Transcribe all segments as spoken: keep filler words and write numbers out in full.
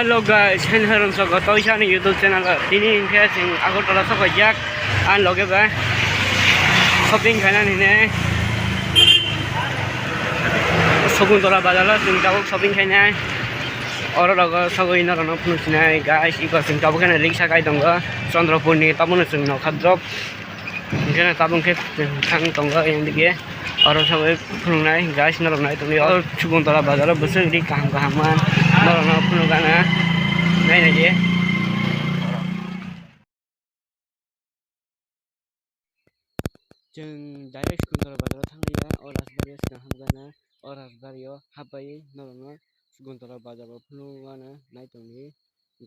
Hello guys, hain harung sogo toisa ni YouTube channel o. Tini hinkhe chwng Agartala sokaijak, ang loge bai shopping khainani hinwi Saguntala bazar o chwng tabuk shopping khainai. Oro logo sogwi norokno phunuksinai guys, iko chwng tabuk khe riksha kai tongo Chandrapur ni, tamono chwng nokha drop. Hingke tabuk khe thang tongo, yang dige oro sabai phunuknai guys, norok nai tongdi. Oro Saguntala bazar o bwswk ri kaham kaham man norok no phunukgana, nai nai di. Chwng direct Saguntala bazar o thanglia, o Rajbari o swkang hamgana, o Rajbari o hapbai norok no Saguntala bazar o phunukgana nai tongdi.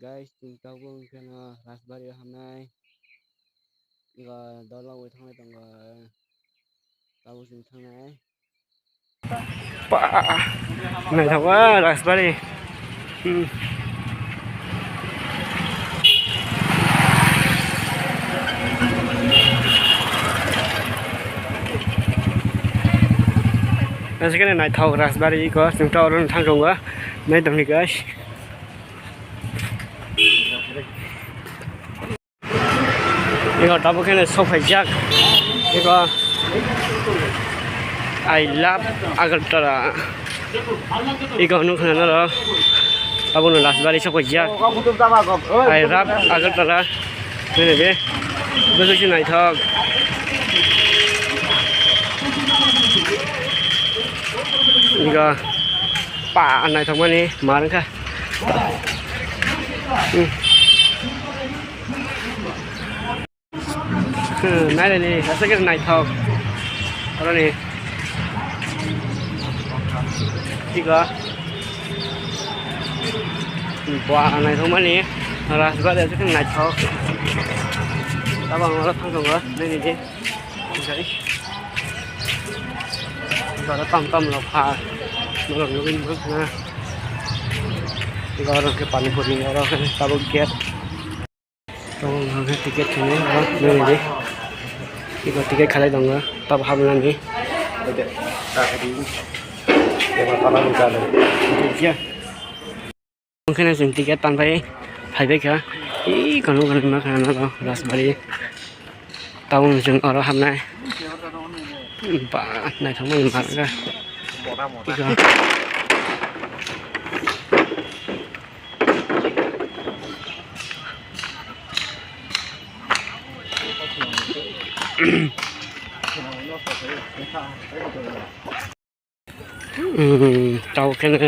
Guys, chwng tabuk wngkhe no Rajbari o hamnai. Ga dol wngwi thanglai tongo. Tabuk chwng thangnai. Ba, naithokma Rajbari. Hmm. Naithok Rajbari iko, chwng tabuk oro thang tongo. Naithokni guys. Iko tabuk khe sok phaijak. Iko I love Agartala. Iko nukha naro. Tabuk no Rajbari sok phaijak. I love Agartala. Nini be. Bwswk se naithok. Iko pa naithokmani mar wngkha. Hmm. Hmm, nainani aswk khe naithok. Oroni. Iko. Ba, naithokmani. Rajbari aswk khe naithok. Tabuk ang oro thang tongo. Nainidi. Bara tam tam rok pha. Norok nugwi nukna. Iko oro khe pani puri oro khe tabuk gate. Tabuk hwnkhe ticket thwngwi oro nini di. Iko ticket khalai tongo, tabuk habnani. Hwnkhe no chwng ticket tanbai phaibaikha. Ih, kono kono ma kha no Rajbari. Tabuk chwng oro habnai. Ba, naithokmani ma kha. Iko. Hmm, tabuk khe no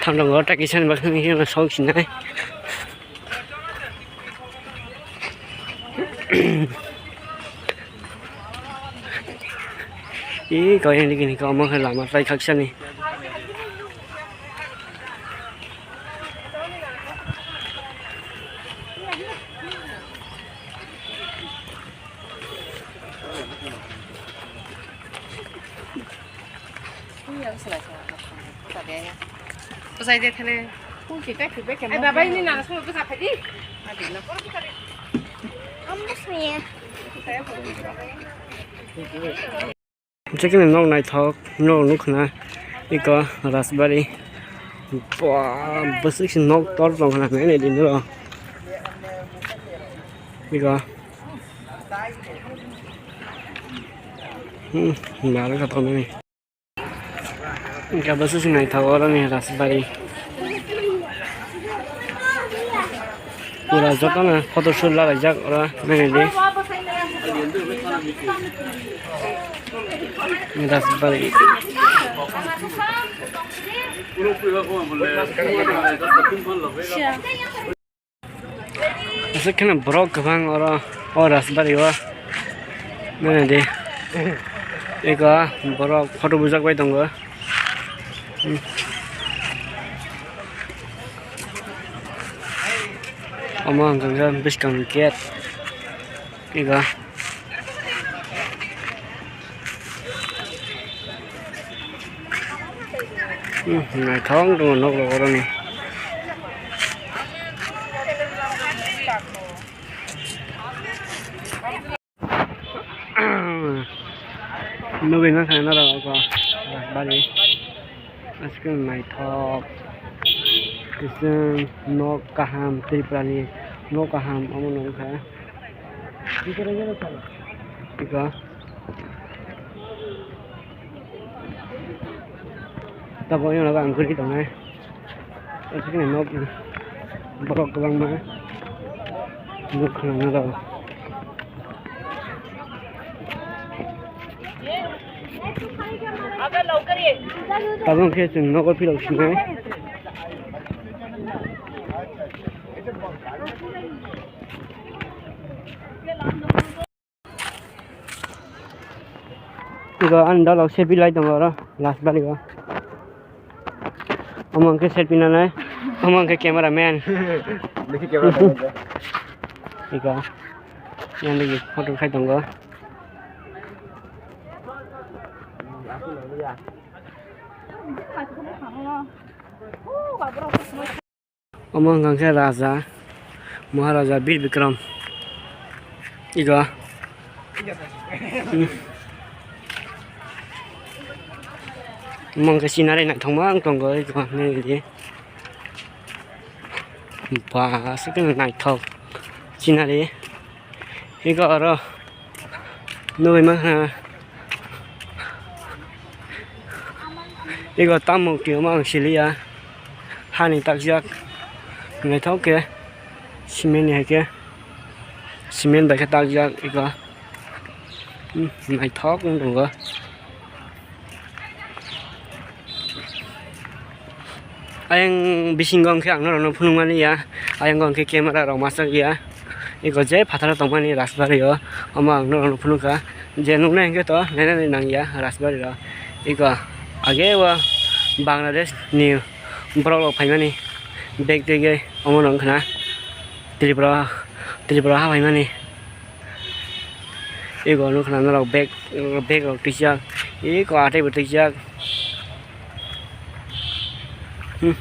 thang tongo, tei kisa ni bagwi khe no sok sinai. Ih, kau yang dikini kau mau lama try khaksa ni. Bwsai de thele. Ai, baba, ini nana semua bwsa phai di. Amo saya. Jekini nok naithok, nok nukna iko Rajbari. Ba, bwswk se nok tor tong khna nai nai di nw. Iko. Hmm, naro ka tong nai. Iko bwswk se naithok oro ni Rajbari. Pura jotono photo shoot lalaijak oro nainai di. Rajbari. Aswk kheno borok kwbang oro o Rajbari o nainai di. Eko borok photo bujak bai tongo. Hmm. Omo hwnkha khe bwskang ni gate. Ego. Hmm, naithok tongo nok rok oro ni. Nugwi mankha norok o bari. Aswk naithok. Kising nok kaham, Tripura ni nok kaham omo nung kha. Iko. Tabuk yang laga ang kuri tongnai. Asik ni nok borok kwbangma nuk khna rw. Tabuk khe chwng nogo philok sinai. Iko ani dolok selfie lai tongo oro last bari o. Omo hwnkhe selfie nanai, omo hwnkhe camera man. Nokhe camera man. Iko yang digi photo khai tongo. Omo hwnkha khe Raja, Maharaja Bir Bikram. Ego. Omo hwnkha scenery naithokma wng tongo, ego, naidi. Ba, aswk khe naithok scenery. Ego oro. Nugwi mankha. Ego tamo khe omo ang siliya. Hani takjak. Naithok khe. Cement ni hai khe. Cement bai khe takjak ego. Hmm, naithok wng tongo. Ayang bisingo hwnkhe ang norokno phunukmani ya, ayang hwnkhe camera rok masa ya, eko je phataro tongmani Rajbari o, omo ang norokno phunukha je nuknai hwnkhe to nainani nangya Rajbari o, eko age o Bangladesh ni borok rok phaimani bag twi omo no wngkha na Tripura, Tripura ha phaimani. Ego nukha na norok bag, bag rok twijak. Eko atwi bo twijak. Hmm,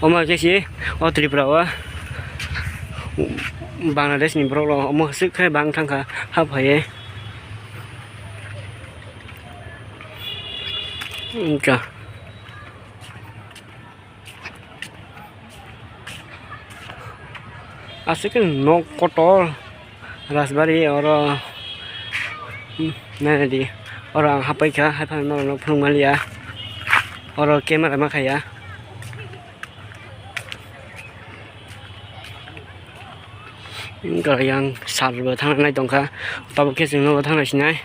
omo khe se o Tripura o Bangladesh ni borok rok omo swk khe bang thangkha ha phaiye. Wngkha. Aswk khe nok kotor Rajbari oro, hmm, naidi oro ang hapai kha, haiphano norokno phunuk maliya, oro camera ma khaiya. Wngkha yang sal bo thangnai tongkha, tabuk khe chwng nogo thangnai sinai,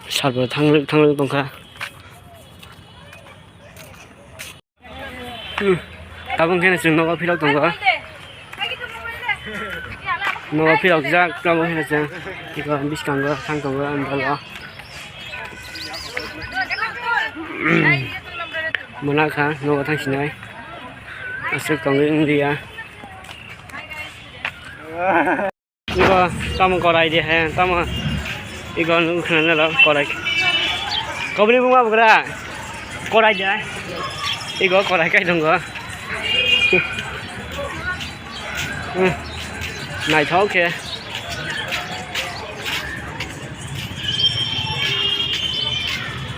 sal bo thanglwk thanglwk tongkha. Hmm. Tabuk khe chwng nogo philok tongo. Nogo philok jak, tabuk khe chwng. Iko biskango thang tongo, ang dalo. Mona kha, nogo thang sinai. Aswk tongwi wngya. Iko tamo korai de he, tamo iko nukha na lo korai. Kobni buma bugra korai de. Iko korai kai tongo. Hmm. Naithok khe.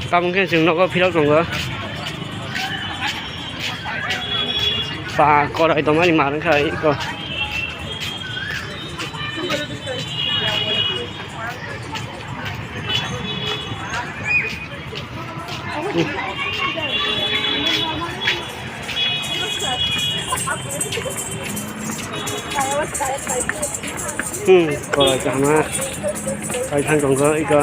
Tamo khe chwng nogo philok tongo. Ba korai tongmani ma wngkha iko. Hmm, korai kaham ma. Kaithang tongkha iko.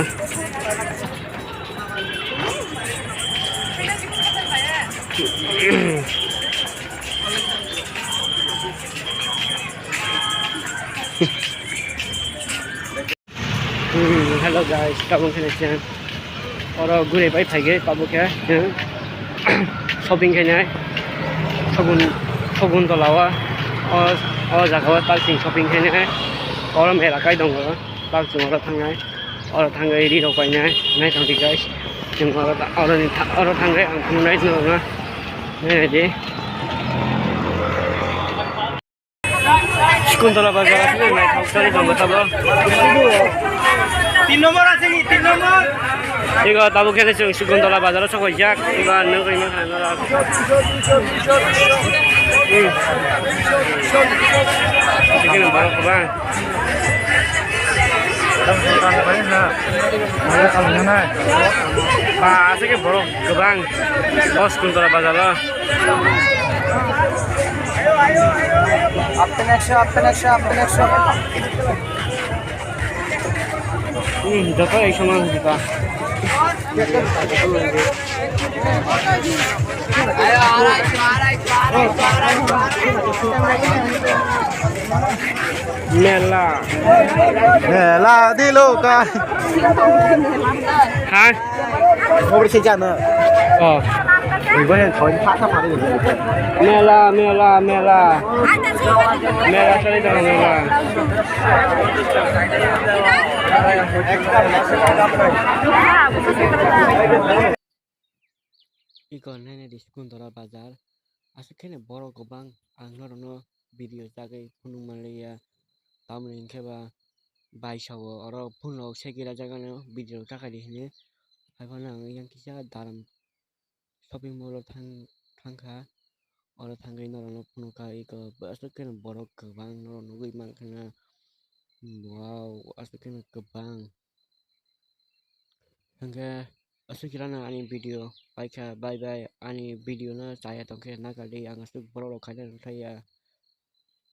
Hmm, hello guys, tabuk khe chwng oro guri bai phaikhe tabuk khe chwng shopping khainai Sagun, Saguntola o, o, o jaga o tak chwng shopping khainai oro mela kai tongo tak chwng oro thangnai oro thangwi ri rok painai naithok di guys chwng oro, oro thangwi ang phunuknai norokno nainai di. Saguntola bazar aswk naithok khe tongo tabuk. Tin nombor asini, tin nombor. Ego tabuk khe chwng Saguntola bazar o sokojak. Ego nugwi mankha norok. Chicken borok kwbang. Ba, aswk khe borok kwbang. Bos Kuntara bazar o. Up to next show, up to next show, up to next show. Hmm, joto ek soman hoy ta. Mela. Mela dilo ka. Ha? Khobor se jana. Oh. Ibo hen thon pha tha pha. Mela, mela, mela. Mela choli tongo, mela. Iko nene di Kuntara bazar. Aswk khe borok kwbang, ang norokno video chagwi phunuk manliya. Tamoni hinkhe ba baisao oro phone rok se gira jagano video rok chakhai di hinwi. Haiphano ang yang kisa daram shopping mall o thang, thangkha. Oro thangwi norokno phunukha, iko aswk khe borok kwbang norok nugwi mankha na. Wow, aswk khe kwbang. Hwnkhe aswk khe ani video paikha, bye bye. Ani video no chaya tongkhe nakardi, ang aswk borok rok khaina rwthaiya.